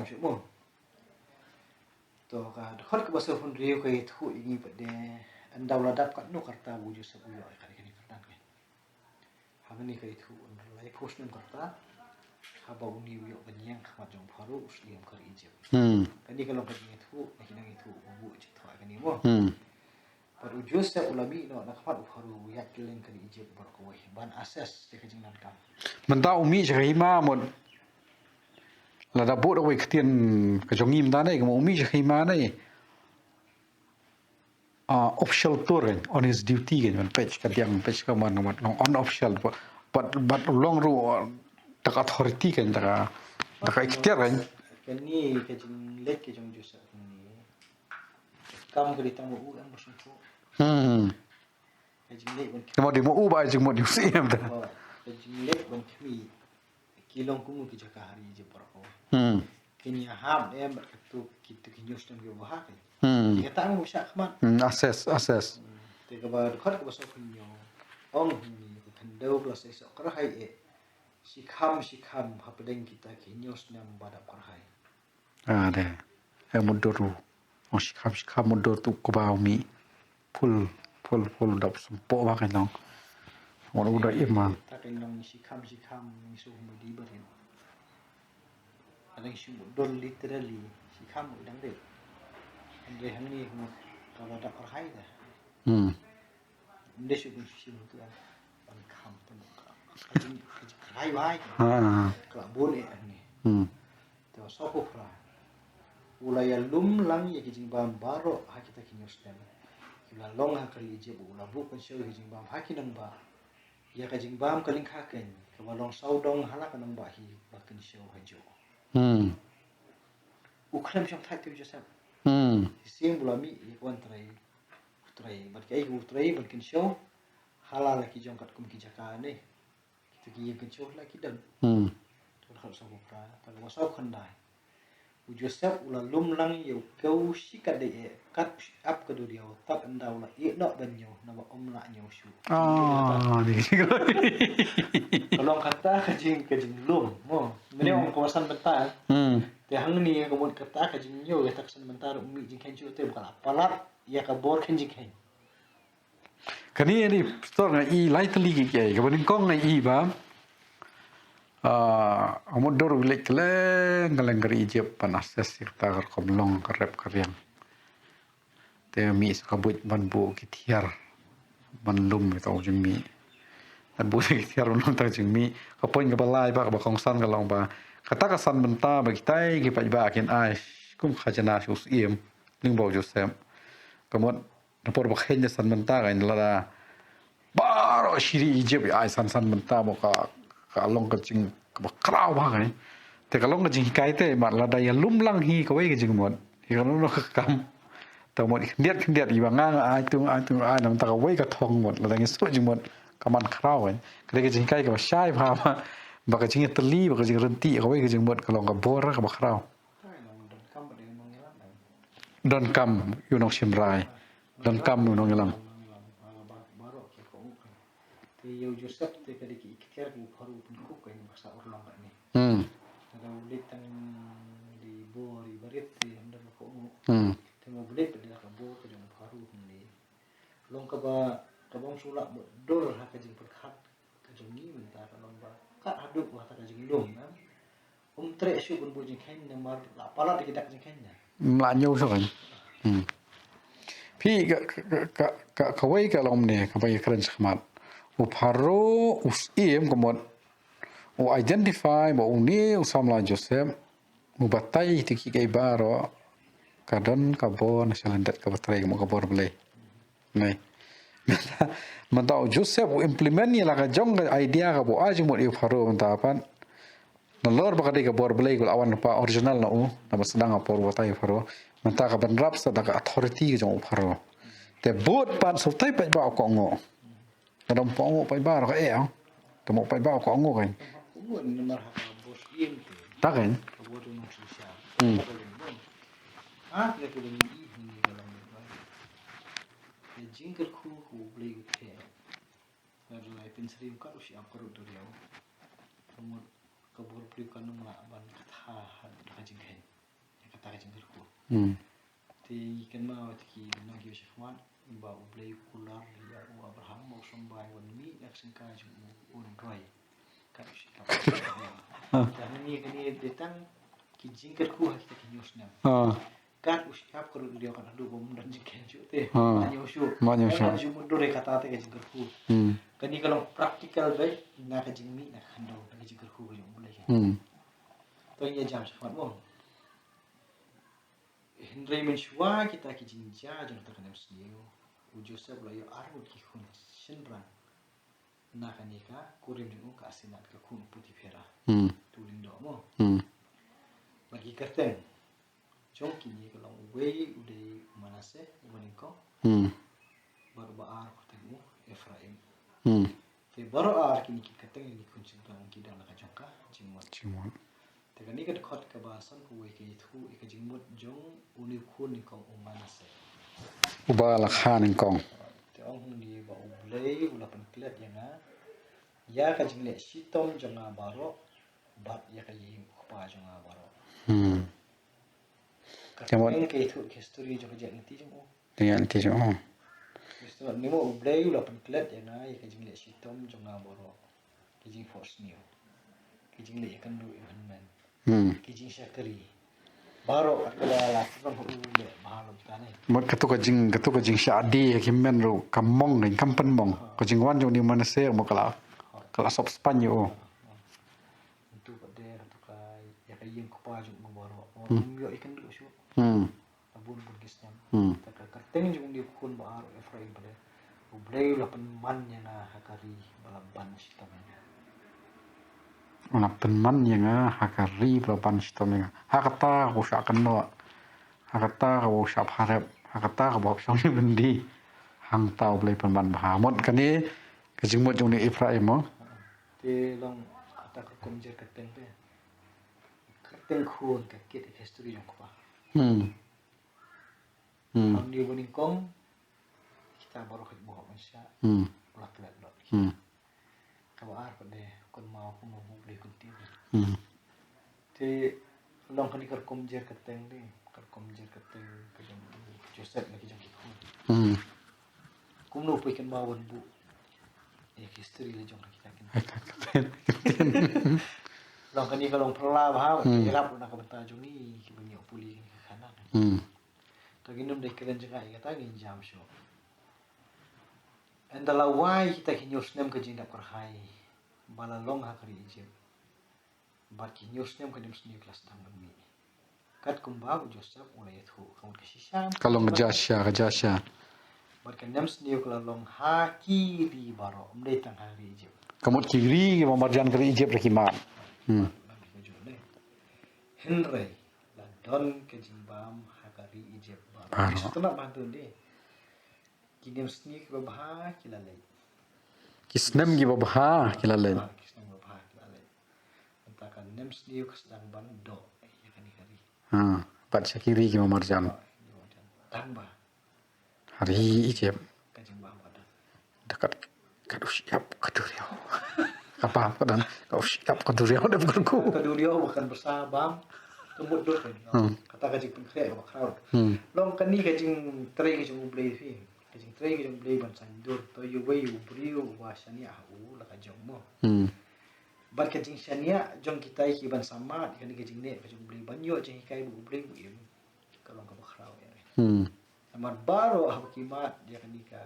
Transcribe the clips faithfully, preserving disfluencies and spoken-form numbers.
shuh mo. To ka dkhot kaba sawphew hynriew ka ïathuh ïa ngi pat de, ynda u la dap katno ka rta ba u Joseph u ïoh ïa kane ka kyrdan keiñ. Hangne ka ïathuh, laiphew snem ka rta haba une u ïoh ban ïeng ha khmat jong u Pharaoh u syiem ka ri Ijipt. Hmm. Kane ka long ka jingïathuh, na ki nang ïathuh ba u ju thoh ïa kane mo. Hmm. Bad u Joseph u la mih noh na khmat u Pharaoh, u ïaid kylleng ka ri Ijipt baroh kawei ban assess ïa ka jingdonkam. Mynta u mih sha ka hima mut. Lada buh da kawei ka ktien ka jong ngi mynta ne, ka mut u mih sha ka hima ne. Ah, official tour kan, on his duty kan, ban peit ka diang, peit ka man, man, long unofficial, but, but, but long ruh, ah, da ka authority kan, da ka, da ka iktiar kan. Kane ka jingleit ka jong Joseph kane. Kam ka dei tang ba u em ba sngewthuh. Hmm. Ka jingleit ban khmih. Namar dei ma u ba ai jingmut ïa u syiem te. Oh, ka jingleit ban khmih. Ki long kum ki jaka ha ri Ijipt baroh. Hmm. Kin ïa hap ne em bad kito, kito ki hynñiew snem kiba ha ka. Hmm. Te kata ngi u shah khmat. Hmm, assess, assess. Hmm. Te kaba dkhot kaba sawphew hynñiew. Ong hangne ka khyndew ka la sei soh kyrhai eh. Shikham, shikham hapdeng kita ki hynñiew snem ba dap kyrhai. Ah, de. Eh, mutdur u. Ong shikham, shikham mutdur tu kaba u mih. Full, full, full dap sympoh ba ka long. Ong u da im ma. Ta ka long shikham, shikham, ngi shu mut di barit. Ka long shu mutdur literally. Shikham u dang de. Hynrei hangne mut kaba dap kyrhai de. Hmm. Ym dei shu ban shim tu ban kham tu ka jing, ka jingkrai wai. Ah. Ka la bun eh hangne. Hmm. Te sawphew phra. U la ïalum lang ïa ki jingbam baroh ha kita ki hynñiew snem. Ki la long ha ka ri Ijipt, u la buh kynshew ïa ki jingbam ha ki nongbah. Ïa ka jingbam ka lyngkha keiñ kaba long sawdong ha la ka nongbah hi ba kynshew hajuh. Hmm. U khlem shong thait te u Joseph. Hmm. Shisien u la mih ïa ka wan trei. U trei, bad kaei u trei ban kynshew ha la la ki jong katkum ki jaka ne. Kita ki ïing kynshew la ki don. Hmm. Te ka dkhot sawphew phra, te kaba sawphew khyndai. U Joseph u la lum lang ïa u kew shikatdei eh, kat ap ka duriaw, tad ynda u la ïeh noh ban ñiew, naba ym lah ñiew shuh. Ah, ni. Ka long kata ka jing, ka jinglum mo. Mynne ong kaba san bynta. Hmm. Te hangne ka mut kata ka jingñiew ïa kata ka san bynta ruh ym mih jingkheiñ shuh te, ba ka la palat ïa ka bor kheiñ jingkheiñ. Kane ni pastor nga i lai tylli ki kiei, kaba nyngkong nga i ba, ah, ka mutdur u leit kylleng kylleng ka ri Ijipt ban assess ïa kata ka rukom long ka rep ka riang. Te mih sa ka buit ban buh ki thiar ban lum ïa ka u jingmih. Ban buh ki thiar ban lum ïa ka u jingmih. Ka point kaba lai ba, kaba kongsan ka long ba kata ka san bynta ba kitai ki paidbah kin ai kum khajana sha u syiem lyngba u Joseph. Ka mut na por ba kheiñ da san bynta ka, lada baroh shi ri Ijipt ai san san bynta mo, ka, ka long ka jing kaba khraw ba ka. Te ka long ka jinghikai te, ma lada ïalum lang hi kawei ka jingmut, hi ka long ka kam. Te mut khyndiat khyndiat, iba nga nga ai tu, ai tu, ai namar kawei ka thong mut, lada ngi shu jingmut ka man khraw ka. Ka dei ka jinghikai kaba shai ba, ba, ba ka jingïatylli, ba ka jingryntih kawei ka jingmut ka long ka bor kaba khraw. Donkam ïa u nongshim rai. Donkam ïa u nongïalam. Te ïa u Joseph te ka dei ka iktiar ka u Pharaoh u pynkup ka ïa ba sa urlong ka ne. Hmm. Te da u leit tang dei bor ïa barit te ym don ka u. Hmm. Te ma u leit ba dei ka bor ka jong u Pharaoh ne. Long kaba, kaba ym shu lah ba dur ha ka jingpyrkhat. Ka jong ngi mynta ka long ba kat haduh ba kata ka jinglum na. Um treh shuh ban buh jingkheiñ namar la palat ki dak jingkheiñ na. Ym lah ñiew shuh kan. Hmm. Phi ka, ka, ka, ka, kawei ka long ne, kaba ïa kren shakhmat. U Pharaoh u syiem ka mut u identify ba une u samla Joseph. U batai ïa ki kiei baroh ka don ka bor na shalyndet kaba trei ka mut ka bor Blei. Nai. Mynta, mynta u Joseph u implement ïa la ka jong ka idea kaba u ai jingmut ïa u Pharaoh mynta pat. Nalor ba ka dei ka bor Blei ka la wan lypa original na u, naba sdang ha por u batai ïa u Pharaoh. Mynta ka bynrap sa da ka authority ka jong u Pharaoh. Te bud pat shu tai pat ba u kohnguh. Ka dang pynguh paidbah ruh ka eh, oh. Ka mut paidbah ka nguh kan. Ka nguh namar ha ka bor ïing te. Ta kan. Ka bor tu nong shisha. Hmm. Ka bor ïing bor. Ah, ka tu dang ïing ïing ka long bor. Ka jingkyrkhu ka U Blei u theh. Ka la pynsyriem kat u shyiap ka rud duriaw. Ka mut ka bor pli kan ym lah ban kata ha ka jingkheiñ. Ïa kata ka jingkyrkhu. Hmm. Te ngi kynmaw te ki nongïoh shakhmat ba U Blei u kular ïa u Abraham ba u sngewbha ban mih na ka shynka jong u un roi. Kat u shikap. Te hangne kane dei tang ki jingkyrkhu ha kita ki hynñiew snem. Ah. Kat u shikap ka ruh dei kat haduh ba ym don jingkheiñ shuh te. Ah. Ba hynñiew shuh. Ba hynñiew shuh. Kat u mutdur ïa kata te ka jingkyrkhu. Hmm. Kane ka long practical beit na ka jingmih na ka khyndew na ka jingkyrkhu ka jong U Blei. Hmm. To ngin ïa jam shakhmat mo. Hynrei mynshuwa kita ki jingjia jong kata ka nemsniew, u Joseph u la ïoh arngut ki khun shynrang na kane ka kurim jong u, ka Asenat, ka khun u Potiphera. Hmm. Tu lyngdoh mo. Hmm. Bad ki kyrteng jong kine ka long, uwei u dei u Manasseh, uba nyngkong. Hmm. Bad uba ar u kyrteng u Ephraim. Hmm. Te baroh ar kine ki kyrteng ki khun shynrang ki don la ka jong ka jingmut. Jingmut. Te kane ka dkhot kaba sanphew wei ka ïathuh ïa ka jingmut jong une u khun nyngkong u Manasseh. Uba la kha nyngkong. Te ong hangne ba U Blei u la pynklet ïa nga ïa ka jingleh shitom jong nga baroh bad ïa ka ïing u kpa jong nga baroh. Hmm. Ka jingmut. Teng ka ïathuh ka history jong ka jait lynti jong u. Ïa, lynti jong u. Ka jingmut, une mo U Blei u la pynklet ïa nga ïa ka jingleh shitom jong nga baroh. Ka jingphohsniew. Ka jingleh ïakynduh ïa u hynmen. Hmm. Ka jingshakri. Baroh kaba la pynlong ha u leh bha lem tang ne. Mut kato ka jing, kato ka jingshakri ha ki hynmen ruh ka mong, kam pynmong. Ah. Ka jingwan jong une u Manasseh mo ka la, ah, ka la sop spah ïa u. Ah, ah. Ntu pat de kato ka, ïa ka ïing kpa jong u baroh. Hmm. Ym ïoh ïakynduh shuh. Hmm. La bun bun ki snem. Hmm. Te ka kyrteng jong une u khun ba ar u Ephraim pat de, U Blei u la pynman ïa nga ha ka ri ba la ban shitom ïa nga. U la pynman ïa nga ha ka ri ba la ban shitom ïa nga. Ha kata kaba u shah kynnoh. Ha kata kaba u shah pharep. Ha kata kaba u shong ïa byndi. Hangta U Blei pynman bha. Mut kane ka jingmut jong une u Ephraim mo. Te long kata ka rukom jer kyrteng te. Kyrteng khun ka kit ïa ka history jong u kpa. Hmm. Hmm. Hangne uba nyngkong, kita baroh ka jingbuh ban shah. Hmm. U la klet lut. Hmm. Kaba ar pat de, kynmaw kumno U Blei u kyntiew. Hmm. Te long kane ka rukom jer kyrteng de, ka rukom jer kyrteng ka jong u Joseph na ki jong ki khun. Hmm. Kumno phi kynmaw ban buh ïa ka history la jong ka kita kin. Long kane ka long phylla bha, hmm, ïarap na ka bynta jong ngi kiba ngi ïoh pule kane ka khana. Hmm. To ngin ym dei kren jingngeit ïa kata, ngin jam shuh. Ynda la wai kita ki hynñiew snem ka jingdap kyrhai ba la long ha ka ri Egypt. Bad ki hynñiew snem ka nemsniew ka la sdang ban mih. Katkum ba u Joseph u la ïathuh, ka mut ka shisha. Ka long ka jasha, ka jasha. Bad ka nemsniew ka la long ha ki ri baroh, ym dei tang ha ri Egypt. Ka mut ki ri kiba marjan ka ri Egypt ruh ki mad. Hmm. Hynrei la don ka jingbam ha ka ri Egypt baroh. Baroh. Sngewtynnat ba hangto de. Ki nemsniew kiba bha ki la leit. Ki snem kiba bha ki la leit. Ah, ki snem kiba bha ki la leit. Mynta ka nemsniew ka sdang ban doh ïa kane ka ri. Ha, pat sha ki ri kiba marjan. Tang ba ha ri Egypt. Ka jingbam ka don. Da kat, kat u shyiap ka duriaw. Ka bam ka don, kat u shyiap ka duriaw, da ka duriaw. Ka duriaw ba kan bsa bam. Ka mutdur kan. Hmm. Kata ka jingpynkhreh kaba khraw. Hmm. Long kane ka jingtrei ka jong U Blei phi. Ka jingtrei ka jong U Blei ban saiñdur. To uwei u briew uba shaniah ha u la ka jong mo. Hmm. Bad ka jingshaniah jong kita ki ban sa mad ïa kane ka jingneh ka jong U Blei ban ïoh jinghikai ba U Blei u im. Ka long kaba khraw ïa. Hmm. Namar baroh haba ki mad ïa kane ka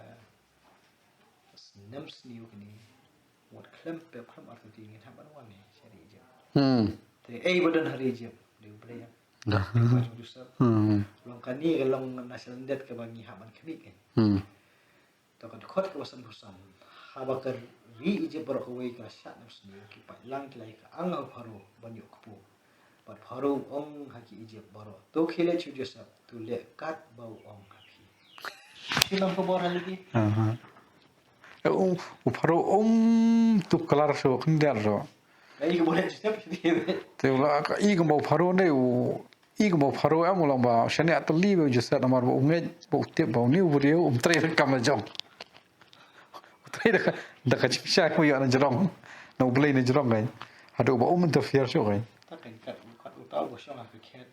nemsniew kane, wat khlem pep khlem artatien ngin hap ban wan ne sha ri Egypt. Hmm. Te ei ba don ha ri Egypt, dei U Blei ïa. Dah. Dei ba jong Joseph. Hmm. Long kane ka long na sha lyndet kaba ngi hap ban khmih kein. Hmm. To ka dkhot kaba sanphew san. Haba ka ri Egypt baroh kawei ka la shah nemsniew, ki paidlang ki la ïa ka ang ha u Pharaoh ban ïoh kpu. Bad Pharaoh u ong ha ki Egypt baroh, to khie leit sha u Joseph, to leh kat ba u ong ha phi. Shi lam ka bor ha liki. Aha. U, u Pharaoh um tup klar shuh, khyndiat shuh. Ka i ka bor ha Joseph. Te u la ka i kumba u Pharaoh ne u I kumba u Pharaoh em u long ba shaniah tylli bad u Joseph namar ba u ngeit ba u tip ba une u briew um trei da ka kam la jong. U trei da ka, da ka jingshisha u ïoh na jrong. Na U Blei na jrong kan. Haduh ba um interfere shuh, kan? Ta kan kat, kat uta u ba shong ha ka khet.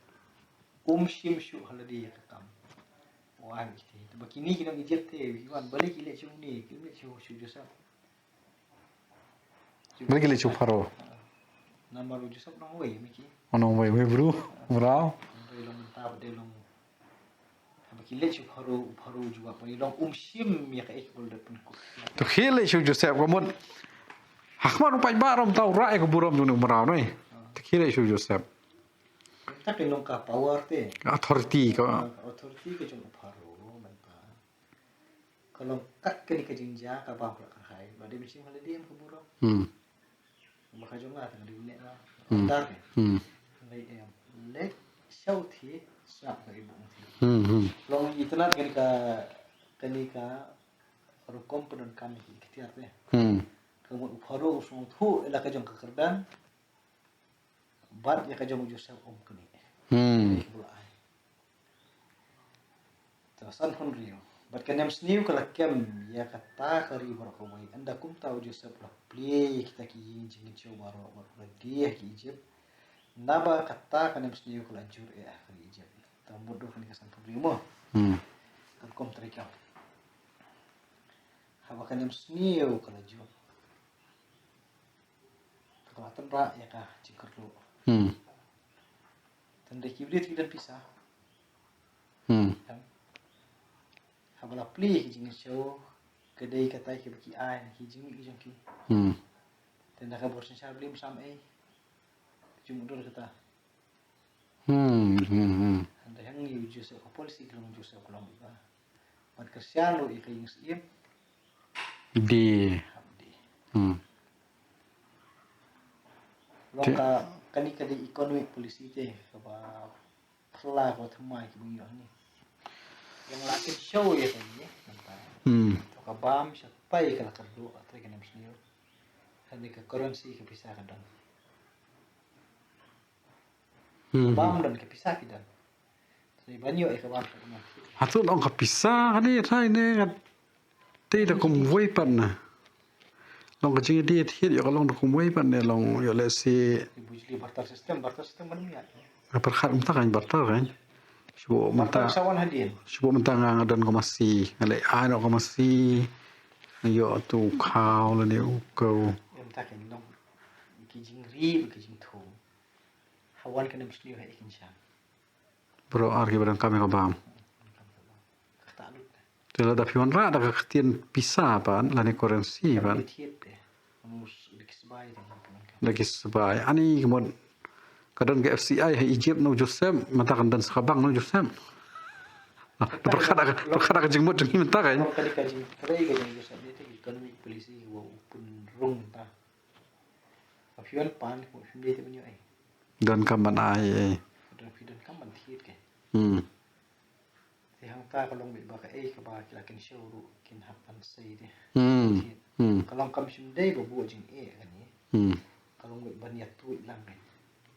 Um shim shuh ha lade ïa ka kam. Wan ki te. Te ba kine ki nong Egypt te, wi wan, balei ki leh shuh ne, ki leh shuh shuh Joseph. Balei ki leh shuh Pharaoh? Namar u Joseph nongwei, mi ki. U nongwei, wei bru, mraw. Dei long mynta, dei long. Haba ki leh shuh Pharaoh, u Pharaoh u jubab, dei long um shim ïa kaei kaba u la dep pynkup. To ki leh shuh Joseph, ka mut. Ha khmat u paidbah ruh mynta u rah ïa ka burom jong u mraw, ne? To ki leh shuh Joseph. Mynta ki long ka power te. Authority ka. Ka authority ka jong u Pharaoh, mynta. Ka long kat kane ka jingjia kaba ka la kyrhai. Ba dei mynsiem ha lade em ka burom. Hmm. Ba ka jong nga tang dei ne nga. Hmm. Dar ne. Hmm. Lei em. Leh shuh te sngap ka i bung te. Hmm, hmm. Long itynnad kane ka, kane ka rukom pyndonkam ki iktiar te. Hmm. Ka mut u Pharaoh u sngewthuh ïa la ka jong ka kyrdan. Bad ïa ka jong u Joseph um knieh. Hmm. Ïa ka ba la ai. Te san hynriew. Bad ka nemsniew ka la kem ïa kata ka ri baroh kawei. Ynda kumta u Joseph u la plie ïa kita ki ïing jingkynshew baroh bad u la die ha ki Egypt. Naba kata ka nemsniew ka la jur eh ha ka ri Egypt. Te mut ruh kane ka san hynriew mo. Hmm. Ka rukom trei ka. Haba ka nemsniew ka la jur. Te ka la tynrah ïa ka jingkyrduh. Hmm. Tang dei ki briew ki don pisa. Hmm. Em. Haba la plie ki jingkynshew, ka dei kata kiba ki ai, ki jingmih ki jong ki. Hmm. Te na ka bor synshar balei ym sam ei. Ki jingmut dur kata. Hmm, hmm, hmm. Hynrei hangne u Joseph ka policy ka long Joseph ka long ba. Bad ka sha lo ïa ka ïing syiem. Die. Hap die. Hmm. Long ka, kane ka dei economic policy te kaba phylla ka thymmai kiba ngi ïoh hangne. Long la kynshew ïa kane mynta. Hmm. To ka bam sha pai ka la kyrduh ka trei ka nemsniew. Kane ka currency ka pisa ka don. Hmm. Bam don ka pisa ki don. Te ban ïoh ïa ka bam ka don. Hato long ka pisa kane ïa tai ne ka te da kum wei pat na. Long ka jingïadie thied ïoh ka long da kum wei pat ne long ïoh lehse. Ibu jli barter system, barter system ban ïa. Ka pyrkhat mynta kan barter kan. Shuwa mynta. Barter sa wan hadien. Shuwa mynta nga nga don ka masi, nga leh ai noh ka masi. Nga ïoh tu khaw lane u khaw. Mynta kan long ki jingri ki jingthung. Ha wan ka nemsniew ha i kynshan. Baroh ar kiba donkam ïa ka bam. Te lada phi wanrah da ka ktien pisa pat lane currency pat. Da ki sbai. Ani ka mut ka don ka F C I ha Egypt na u Joseph, mynta kan don sa ka bank na u Joseph. Ah, da pyrkhat da ka, pyrkhat da ka jingmut jong ngi mynta kan. Ka dei ka jingtrei ka jong u Joseph, dei ka economic policy ka u pynrung mynta. Ka phi wan pan ka mut phim dei te ban ïoh ei. Donkam ban ai ei. Don phi donkam ban thied ke. Hmm. Te hangta ka long beit ba kaei kaba ki la kynshew ruh kin hap ban sei te. Hmm. Thied. Hmm. Ka long kam shym dei ba buh jingeh kane. Hmm. Ka long beit ban ïathuh lang kane.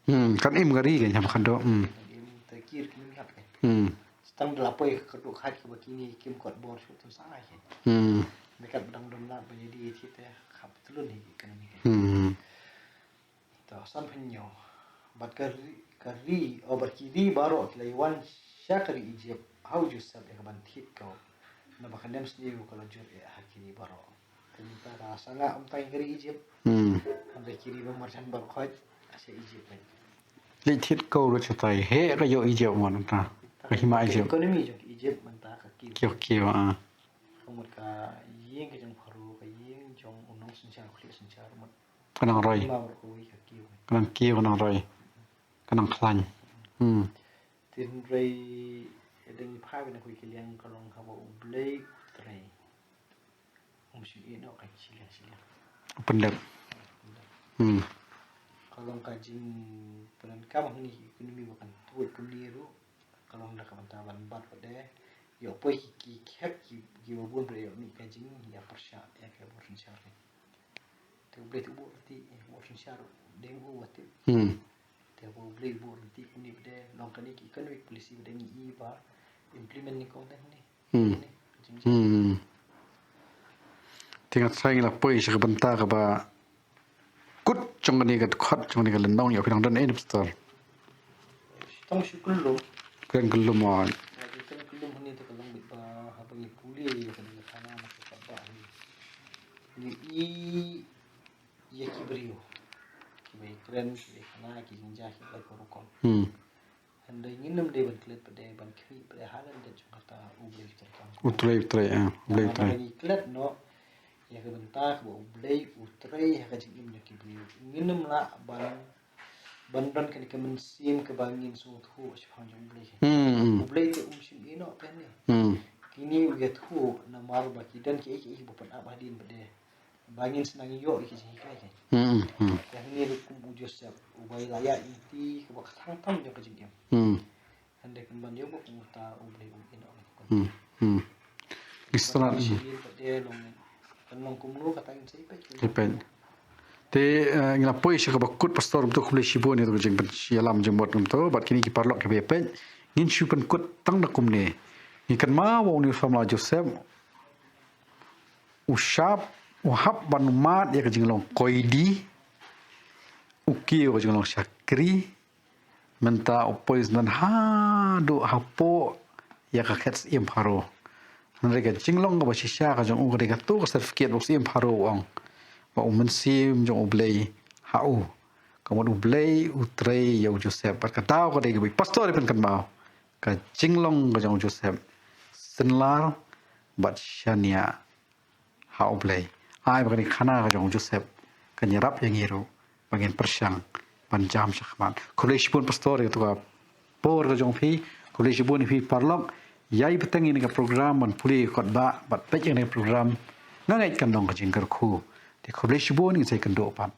Hmm. Kan im ka ri kane hap kyrduh. Hmm. Kan im te ki ruh kim im hap kane. Hmm. Tang da la poi ka kyrduh khait kaba kine kim kot bor shuh tang sa ai kane. Hmm. Bad kat ba dang don lad ban ïadie thied te hap tlun hi kane. Hmm. To, san phew hynñiew. Bad ka ri, ka ri, o bad ki ri baroh ki la ïawan sha ka ri Egypt ha u Joseph ïa ka ban thied ko. Naba ka nemsniew ka la jur eh ha ki ri baroh. Te mynta ka sangeh ym tang ka ri Egypt. Hmm. Hynrei ki ri ba marjan baroh khoit sha Egypt. Leit thied ko ruh shatai. Heh ka ïoh Egypt mynta. Ka hima Egypt. Economy jong Egypt mynta ka kiew. Kiew kiew, ah. Ka mut ka ïing ka jong Pharaoh, ka ïing jong u nongsynshar, u khlieh synshar mut. Ka nang roi. Ka nang kiew, ka nang roi. Ka nang khlaiñ. Hmm. Hynrei dang ïa phai ban ïa khuid ki liang ka long haba U Blei u trei. Um shym ïeh noh ka shiliang shiliang. U pyndep. Hmm. Ka long ka jingpyndonkam hangne ki economy ba kan tuid kumne ruh. Ka long da ka bynta ban bat pat de. Ïoh poi ki, ki khep ki, kiba bun ruh ïoh mih ka jingïapyrshah ïa ka bor synshar. Te U Blei te u buh lynti, eh, bor synshar dei u wat te. Hmm. Te ba U Blei u buh lynti kumne ba de long kane ki economic policy ba dang i ba implement ni kong dang ne. Hmm. Kane ka jing- Hmm. Te nga tharai ngi la poi sha ka bynta kaba kut jong kane ka dkhot jong kane ka lynnong ïa phi nang don ei pastor. Tang shu kyllum. Kren kyllum ah. Tang kyllum hangne te ka long bit ba haba ngi pule ïa kane ka khana na ka ba ni. Ni i ïa ki briew. Ki ba kren ki ba khana ki jingjia ki ba ko rukom. Hmm. Hynrei ngin ym dei ban klet pat de ban khmih pat de ha lyndet jong kata U Blei u trei. U trei u trei ah. U Blei u trei. Ngi klet noh ïa ka bynta kaba U Blei u trei ha ka jingim jong ki briew. Ngin ym lah ban ban don kane ka mynsiem kaba ngin sngewthuh shaphang jong U Blei. Hmm. U Blei te um shym ïehnoh te ne. Hmm. Kine u ïathuh namar ba ki don kiei kiei ba pynap hadien pat de. Ba ngin sa nang ïoh ïa ki jinghikai ki. Hmm, hmm. Te hangne ruh kum u Joseph uba la ïaid lynti kaba khatang tam jong ka jingim. Hmm. Hynrei kumban ïoh ba kum uta U Blei um ïehnoh. Hmm, hmm. Ngi sngewtynnat. Shibun pat de long kan long kumno kata ngin sa ïa peit. Ïa peit. Te eh, ngi la poi sha kaba kut pastor kumto, khublei shibun ïa ka jingpynshai ïalam jingmut kumto bad kine ki paralok kiba ïa peit. Ngin shu pynkut tang da kumne. Ngi kynmaw ba une u samla Joseph u shap, u hap ban mad ïa ka jinglong koidi, u kiew ka jinglong shakri, mynta u poi sdang haduh hapoh ïa ka khet syiem Pharaoh. Hynrei ka jinglong kaba shisha ka jong u ka dei kato ka certificate ba u syiem Pharaoh u ong ba u mynsiem jong U Blei ha u. Ka mut U Blei u trei ïa u Joseph bad ka daw ka dei kaba i pastor i pynkynmaw ka jinglong ka jong u Joseph. Synlar bad shaniah ha U Blei. Ai ba kane ka khana ka jong u Joseph kan ïarap ïa ngi ruh ba ngin pyrshang ban jam shakhmat. Khublei shibun pastor ïa kato ka por ka jong phi. Khublei shibun ïa phi paralok ïa i bteng ïa kane ka program ban pule ïa ka kot ba bad peit ïa kane ka program. Nga ngeit kan long ka jingkyrkhu. Te khublei shibun, ngin sa ïakynduh pat.